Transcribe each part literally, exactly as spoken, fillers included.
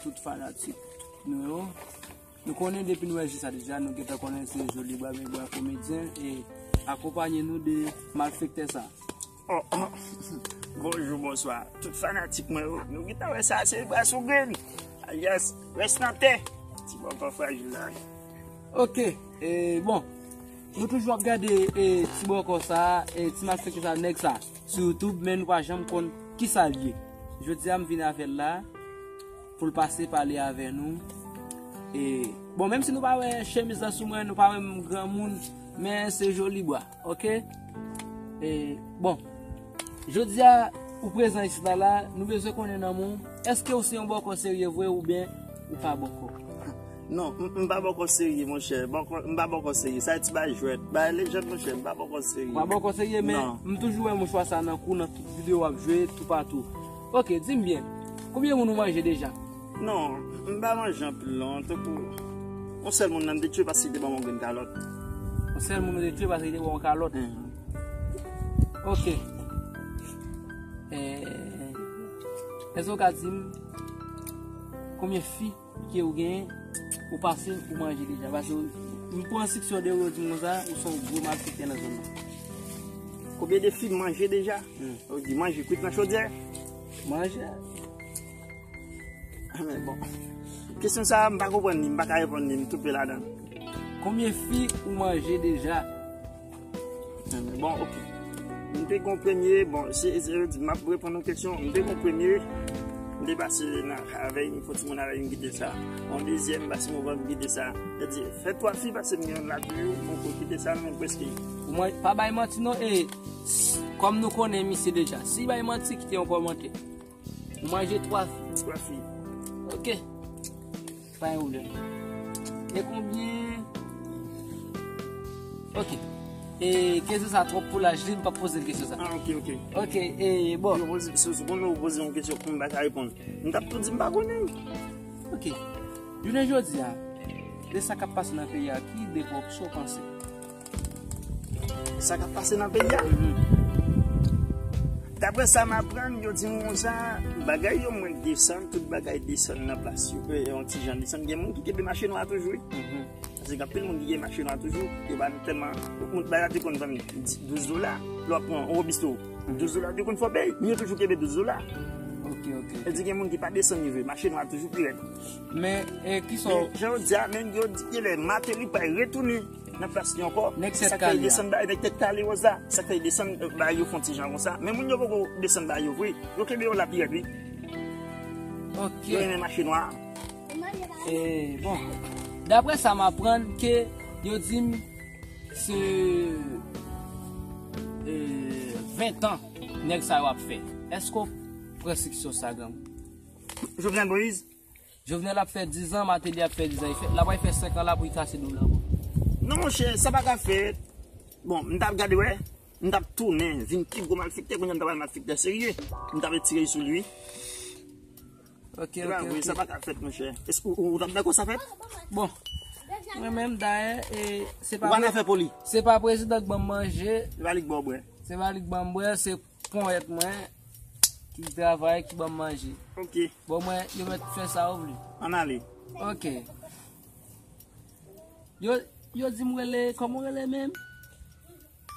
tout fanatik nou yo. Nou konnen depi nou wè Jisa deja, nou gentan konnen se Joli Bwa, men Bwa komedyen, e akonpanye nou de malfektè sa. Oh, oh. Bonjou, bonswa. Tout fanatik mwen yo, nou gentan wè sa, se Bwa sou grenn. Alyas, rès nan tè. Ti bòkò frajil la. Ok, e bon. Nou toujou ap gade e ti bòkò sa, e ti malfektè sa, nèg sa sou YouTube, men nou pa janm konn kisa l ye. Jodi a m vin avè l la pou l pase pale avè nou. E bon, menm si nou pa wè chemiz la sou mwen, nou pa wè m granmoun, men se Joli Bwa, ok? E bon, jodi a ou prezan isit la, la, nou bezwen konnen nan men w, èske w se yon bòkò serye vre oubyen ou pa bòkò? Non, m, m pa bòkò serye, monchè. Bòkò, m pa bòkò serye. Sa e ti bay jwèt. Bay lejand, monchè, m pa bòkò serye. Ou pa bòkò serye, men non, m toujou wè mouchwa sa nan kou, nan tout videyo w ap jwe, toupatou. Ok, di m byen, konbyen moun ou manje deja? Non, m pa manje anpil, non. Tankou, yon sèl moun nan m te tchwe paske li te ban m yon grenn kalòt. Yon sèl moun ou te tchwe paske li te ban w yon kalòt? Mhm. Ok. Eh, èske w ka di m konbyen fi ke ou genyen, ou pase, ou manje deja? Paske m pran siksyon de ou, yo di m konsa, ou se yon gwo malfektè nan zòn nan. Konbyen de fi m manje deja? Hmm. Ou di manje kwit nan chodyè? Manje. Ah, men bon. Kesyon sa a, m pa konprann li, m pa ka reponn li, m toupe ladan. Konbyen fi ou manje deja? Bon, ok. M te gen yon premye, bon, se, se, m ap reponn yon kesyon. M te gen yon premye, m te pase nan, avè yon fo timoun avè yon kite sa. Yon dezyèm, m pase yon vòt kite sa. Sa di, fè twa fi, pase m gen yon lak, yon poko kite sa, men prèske. Ou mwen, pa bay manti non, e, s-, kòm nou konnen misye deja, si bay manti, kite yon kòmantè. Ou manje twa fi. Twa fi. Ok. Pa gen pwoblèm. E konbyen? Ok. E kesyon sa twòp pou laj li, m p ap poze l kesyon sa. Ah, ok, ok. Ok, e bon. Yo poze, si, si w konn ou poze yon kesyon pou m pa ka reponn, m t ap tou di m pa konnen. Ok. Jounen jodi a, de sa k ap pase nan peyi a, ki ide w, kisa w panse? Sa k ap pase nan peyi a? Mhm. Daprè sa m aprann, yo di m konsa, bagay yo mwen desann, tout bagay desann nan plas yo, e, yon ti jan desann. Gen moun ki kenbe mache nwa toujou, wi. Mhm. Paske gen anpil moun ki gen mache nwa toujou, yo pa tèlman, moun bagay te konn vann douz dola, lè w ap pran yon wobisto, mhm, douz dola te konn fò peye, men yo toujou kenbe douz dola. Ok, ok. E di gen moun ki pa desann yo vre, mache nwa toujou pi rèd. Men, e, kisa w... Men, jan yo di a, men yo di genlè Martelly pral retounen nan plas li ankò. Nèg tèt kale a. Sa k fè yo desann bagay, nèg tèt kale yo sa. Sa k fè yo desann, eh, bagay yo fè yon ti jan konsa. Men moun yo poko desann bagay yo vre. Yo kenbe yo la pi rèd, wi. Ok. Yo renmen mache nwa. E, bon. Daprè sa m aprann ke yo di m se, e, ven tan nèg sa yo ap fè. Èske w pran siksyon sa, granmoun? Jovenel Moïse? Jovenel ap fè diz an, Martelly ap fè diz an. Li fè, l ap fè senk an la pou li kase do l ankò. Non, monchè, sa pa ka fèt. Bon, m t ap gade, wè. M t ap tounen, vin pi gwo malfektè, kounye a m t ap al malfektè serye. M t ap retire sou li, wi. Ok, ok, ok. Se pa vre, sa pa ka fèt, monchè. Èske ou, ou, ou t ap dakò sa fèt? Bon. Mwen menm, dayè, e, se pa... Ou pa nan fè poli. Se pa prezidan k ban m manje. Se pa li k ba w bwè. Se pa li k ban m bwè, se ponyèt mwen ki travay, ki ban m manje. Ok. Bon, mwen, yo mèt fè sa yo vle. Ann ale. Ok. Yo, yo di m rele, kòman w rele menm?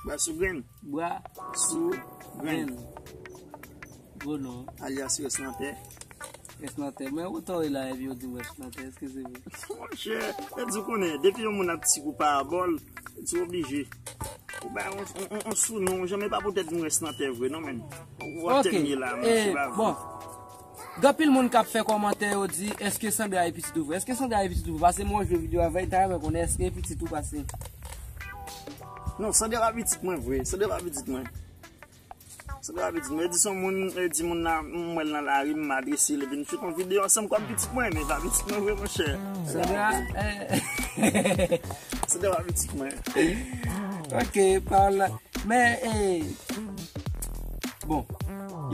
Bwa sou grenn. Bwa sou grenn. Gwo non. Alyas rès nan tè. Rès nan tè. Men ou tann la epi yo di w rès nan tè, èske se vre? Monchè, e di w konnen, depi yon moun ap ti kou parabòl, di w oblije. Ou bay on, on, on, on sou non, janm e pa poutèt nou rès nan tè vre, non, men. Ou ap tèmine la, men, se pa vre. Bon. Gen anpil moun k ap fè kòmantè, yo di, èske Sandra e pitit ou vre? Èske Sandra e pitit ou vre? Paske mwen jwe videyo avè l, ta renmen konnen èske e pitit ou pase. Non, Sandra pa pitit mwen vre. Sandra pa pitit mwen. Sandra pa pitit mwen. E di son moun, e di moun nan, m wè l nan lari, m adrese l, epi n fè yon videyo ansanm kòm pitit mwen, men pa pitit mwen vre, monchè. Sandra, eh. Sandra pa pitit mwen. Ok, pawòl la. Men, eh, bon,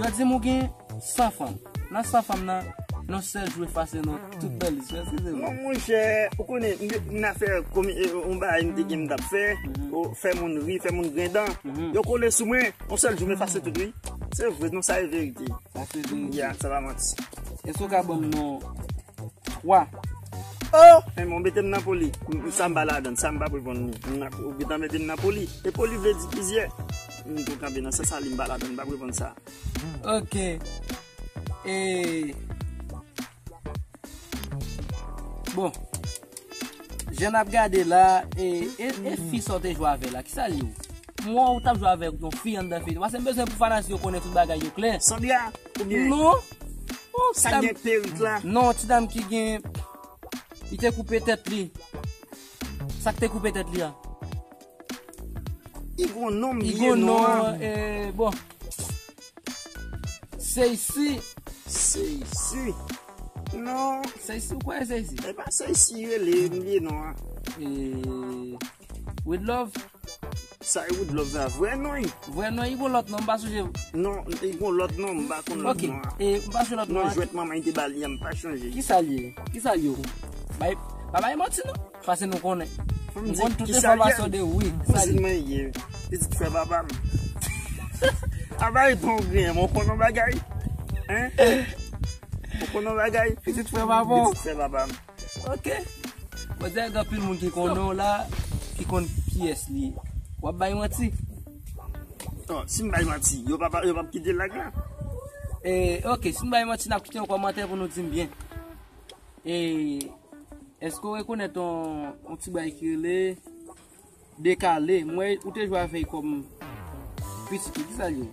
yo di m ou gen san fanm. Nan san fanm nan, nan sèl jou efase non tout nan lis yo, èske se vre? Non, monchè, ou konnen, m, m nan fè komi, e, yon bagay m te gen m t ap fè, mhm, o, fè moun ri, fè moun grenn dan. Mhm. Yo kole sou mwen, yon sèl jou m efase tout, wi. Se vre, non, sa e verite. Sa se verite. Ya, sa pa manti. Èske w ka ban m non Wa. Oh! Men bon, mete m nan poli. M- Sa m pa ladann, sa m p ap reponn li. M ap- Ou gentan mete m nan poli. E poli vle di plizyè. M tou kanpe nan sans sa, li m pa ladann, m p ap reponn sa. Ok. E. Bon. Jan n ap gade la, e, e, e fi sa w te jwe avè la, kisa l ye w? M wè w t ap jwe avèk yon fi anndan feyton. Paske m bezwen pou fanatik yo konnen tout bagay yo klè. Sandra, oubyen Non. Oh, sa ti dam- gen perik la? Non, ti dam ki gen. Li te koupe tèt li. Sa k te koupe tèt li a? Li gon non, m bliye non an. E, bon. Seisi. Seisi. Non. Seisi, ou kwè Seisi? E pa Seisi rele, m bliye non an. E, With Love. Sa e With Love la, vrè non li. Vrè non, li gon lòt non, m pa sonje. Non, li gon lòt non, m pa konn lòt Ok, non an. E, m pa sonje lòt non Non, an. Jwèt manman li te ba li an, m pa chonje. Kisa l ye? Kisa l ye? Bay, pa bay manti non. Paske nou konnen. Fò m Nou di konn tout kisa l ye. Enfòmasyon de wi. Kisa l Kouzen ye? Mwen ye. Pitit frè papa m. A bay bon grenn, mwen konn yon bagay. Hein? Mwen konn yon bagay. Pitit frè papa w. Pitit frè papa m. Ok. Bon, se gen anpil moun ki konnen w la, ki konn kiyès li ye. W ap bay manti. Oh, si m bay manti, yo p ap, yo p ap kite lag la. E, ok, si m bay manti, n ap kite yon kòmantè pou nou di m byen. E, èske w rekonèt yon, yon ti bagay ki rele Dekale? M wè ou te jwe avè l kòm pitit ou. Kisa l ye?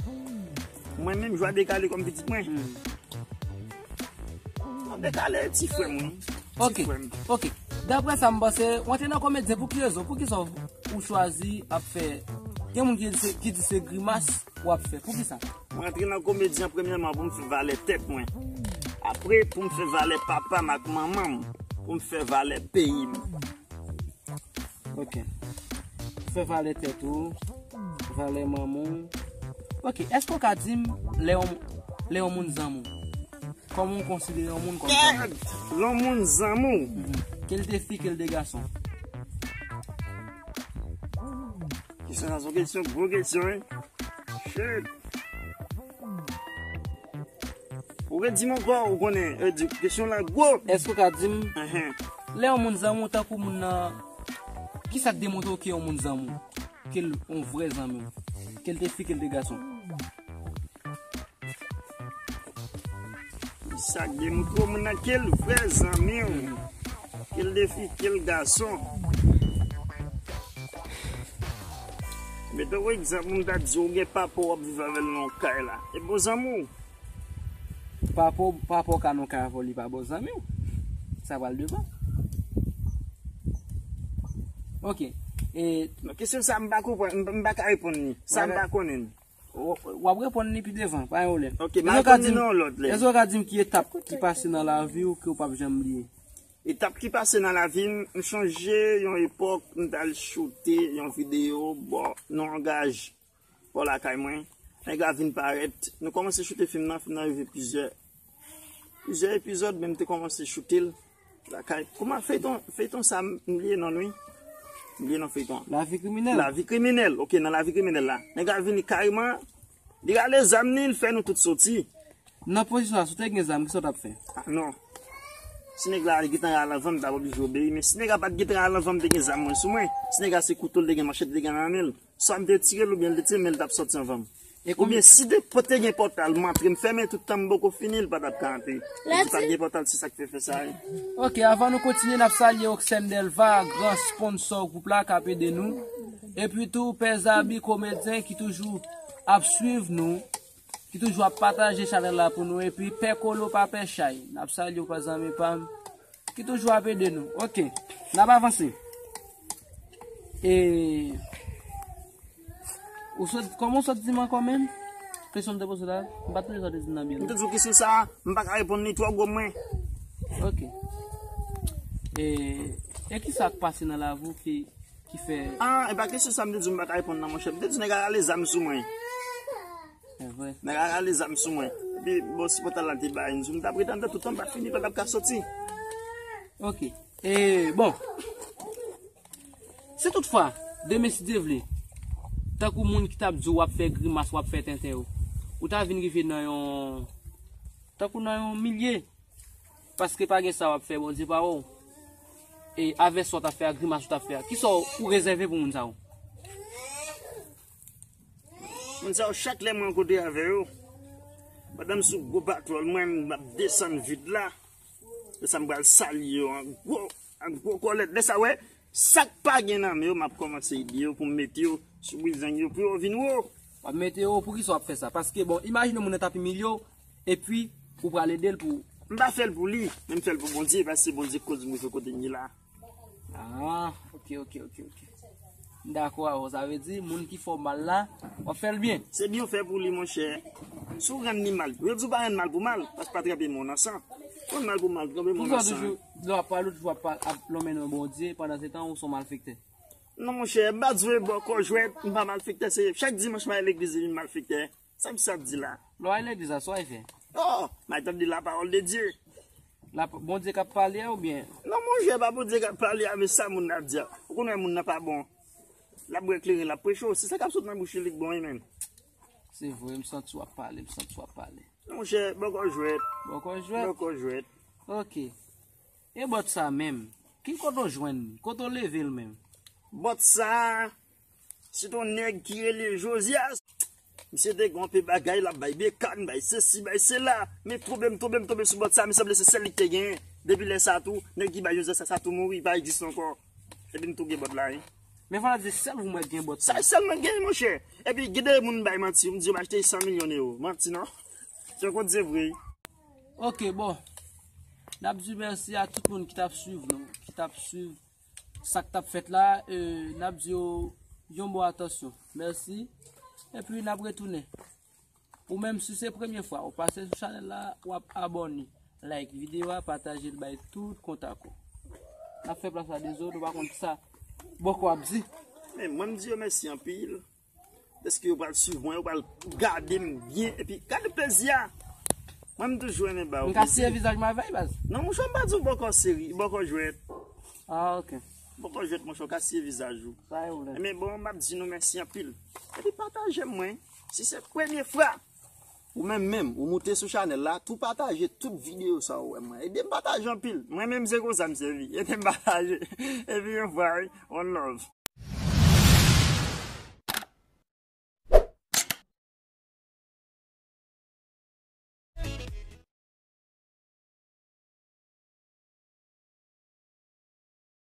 Mwen menm, jwe a Dekale kòm pitit mwen? Hmm. Non, Dekale, ti frè m, wi. Ok, Ti frè m. Ok. Daprè sa m panse, w antre nan komedyen pou ki rezon? Poukisa w, ou chwazi ap fè? Gen moun ki di se, ki di se grimas w ap fè. Poukisa? Mwen antre nan komedyen premyèman pou m fè valè tèt mwen. Apre, pou m fè valè papa m ak manman m. Pou m fè valè peyi m. Ok. Fè valè tèt ou, valè manman w. Ok, èske w ka di m lè yon, lè yon moun zanmi w? Kòman w konsidere yon moun kòm zanmi w? Lè yon moun zanmi w? Mhm. Ke l te fi, ke l te gason. Kesyon sa se yon kesyon, gwo kesyon, wi. Shit. Ou redi m ankò, ou konnen, e, di, kesyon la gwo. Èske w ka di m, Enhen. Lè yon moun zanmi w, tankou moun nan, kisa k demontre w ke yon moun zanmi w? Ke l yon vrè zanmi w? Ke l te fi, ke l te gason? Sa k demontre w moun nan ke l vrè zanmi w? Ke l te fi, ke l gason? Mete w egzanp, m ta di w gen papa w ap viv avè l nan yon kay la. E bon zanmi w? Papa w, papa w ka nan yon kay avè w, li pa bon zanmi w. Sa pral devan. Ok. E Non, kesyon sa m pa konprann, m, m pa ka reponn li. Sa m Wala. pa konnen. W, w ap reponn li pi devan, pa gen pwoblèm. Ok, m a reponn li nan yon lòt lè. Èske w ka di m ki etap ki pase nan lavi w ke w p ap janm bliye? Etap ki pase nan lavi m, m chonje yon epòk, m t al choute yon videyo bò nan yon gaj bò lakay mwen. Nèg la vin parèt. Nou kòmanse choute fim nan, fim nan rive plizyè, plizyè epizòd, men m te kòmanse choute l lakay. Kòman feyton, feyton sa m bliye non l wi. M bliye non feyton an. Lavi kriminèl. Lavi kriminèl. Ok, nan lavi kriminèl la. Nèg la vini kareman, li rale zam li, li fè nou tout soti. Nan pozisyon sa, si w te gen zam, kisa w t ap fè? Ah, non. Si nèg la gentan rale anvan m, m t ap oblije obeyi, men si nèg la pa t gentan rale anvan m, m te gen zam mwen sou mwen. Si nèg la se kouto l te gen, manchèt li te gen nan men l, swa m te tire l oubyen l te tire m, men l t ap sòti anvan m. E konbyen Oubyen si te, te gen pòtal, m antre, m fèmen tout tan m poko fini, l pa t ap ka antre. Li di pa t gen pòtal, se sa k fè fè sa, wi. Ok, avan nou kontinye, n ap salye Oxem Delva, gran sponsò gwoup la k ap ede nou. Epi tou, Pè Zabi, komedyen ki toujou ap swiv nou, ki toujou ap pataje chanèl la pou nou. Epi Pè Kolo pa pè chay. N ap salye w, pa zanmi pa m, ki toujou ap ede nou. Ok, n ap avanse. E, ou sot, kòman w sot di m ankò menm? Kesyon m te poze la, m pa t tande sa w te di m nan byen, M non. te di w kesyon sa, m pa ka reponn li twò gwo mwen. Ok. E, e ki sa k pase nan lavi w ki, ki fè Ah, e pa kesyon sa m te di w m pa ka reponn nan, monchè. M te di w nèg la rale zam sou mwen. Se vre. Nèg la rale zam sou mwen. Epi, bon, si pòtal la te bay, m di w m t ap ret anndan tout tan, m pa t fini, pa t ap ka soti. Ok. E, bon. Si toutfwa, demen si Dye vle, tankou moun ki t ap di w w ap fè grimas, w ap fè tenten yo, ou ta vin rive nan yon, tankou nan yon milye, Paske pa gen sa w ap fè, Bondye pa wè w. E avè sa w t ap fè a, grimas ou t ap fè a, kisa w ou rezève pou moun sa yo? Moun sa yo, chak lè mwen kote avè yo, pandan m sou gwo patwòl mwen, m ap desann vid la. Lè sa m pral salye yo an gwo, an gwo kòlèt. Lè sa, wè, sa k pa gen nan men yo, m ap kòmanse ede yo pou m mete yo sou bizeng yo pou yo vin wo. W ap mete yo, poukisa w ap fè sa? Paske, bon, imajine moun nan t ap imilye w, epi ou pral ede l pou. M pa fè l pou li, men m fè l pou Bondye, paske se Bondye k koz m rive kote m ye la. Ah, ok, ok, ok, ok. M dakò avè w. Sa vle di, moun ki fè w mal la, w ap fè l byen. Se byen w fè pou li, monchè. Si w rann li mal, yo di w pa rann mal pou mal, paske pa trape mò nan san. Rann mal pou mal, trape mò nan san. Poukisa w toujou, lè w ap pale, w toujou ap pale, ap lonmen non Bondye, pandan se tan, ou se yon malfektè? Non, monchè, m pa di w e bòkò jwèt, m pa malfektè, se chak dimanch m al legliz, m vin malfektè. Sa m sa di la? Lè w al legliz la, sa w al fè? Oh, m al tande la parole de Dieu. La, Bondye k ap pale a oubyen? Non, monchè, pa Bondye k ap pale a, men sa moun nan ap di a. Ou konn wè moun nan pa bon. L ap bwè kleren, l ap preche w. Se sa k ap sot nan bouch li k bon, wi, menm. Se vre, m santi w ap pale, m santi w ap pale. Non, monchè, bòkò jwèt. Bòkò jwèt? Bòkò jwèt. Ok. E bòt sa menm? Ki kote w jwenn li? Kote w leve l menm? Bòt sa, se t on nèg ki rele Josias. Misye te gen anpe bagay, l ap bay bekàn, bay sesi, bay sela. Men tonbe m tonbe, m tonbe sou bòt sa, men sanble se sèl li k te genyen. Depi lè sa tou, nèg ki bay Josias sa, sa tou mouri, li pa egziste ankò. Epi m tou gen bòt la, wi. Men fò n ap di sèl ou mwen gen bòt sa. Sa sèl mwen gen, monchè. Epi gen de moun bay manti, m di yo m achte san milyon ewo. Manti non. Se yon koze vre, wi. Ok, bon. N ap di mèsi a tout moun ki t ap swiv nou, ki t ap swiv sa k t ap fèt la, e, n ap di yo yon bon atansyon. Mèsi. Epi n ap retounen. Ou menm, si se premye fwa ou pase sou chanèl la, w ap abòne, like videyo a, pataje l bay tout kontak ou. N ap fè plas a dezòd, ou pa konn sa bòkò ap di. Men mwen, m di yo mèsi anpil. Dèske yo pral swiv mwen, yo pral gade m byen, epi gade plezi a. Mwen, m toujou renmen ba yo plezi. M ka siye vizaj mwen avè l, baz? Non, monchè, m pa di w bòkò seri, bòkò jwèt. Ah, ok. Bòkò jwèt, monchè, w ka siye vizaj ou. Pa gen pwoblèm. Men bon, m ap di nou mèsi anpil. Epi pataje m mwen, si se premye fwa. Ou menm menm, ou moute sou chanèl la, tou pataje tout videyo sa ou wè mwen. Ede m pataje anpil. Mwen menm se konsa m sèvi. Ede m pataje. Epi yon fwa, wi, one love.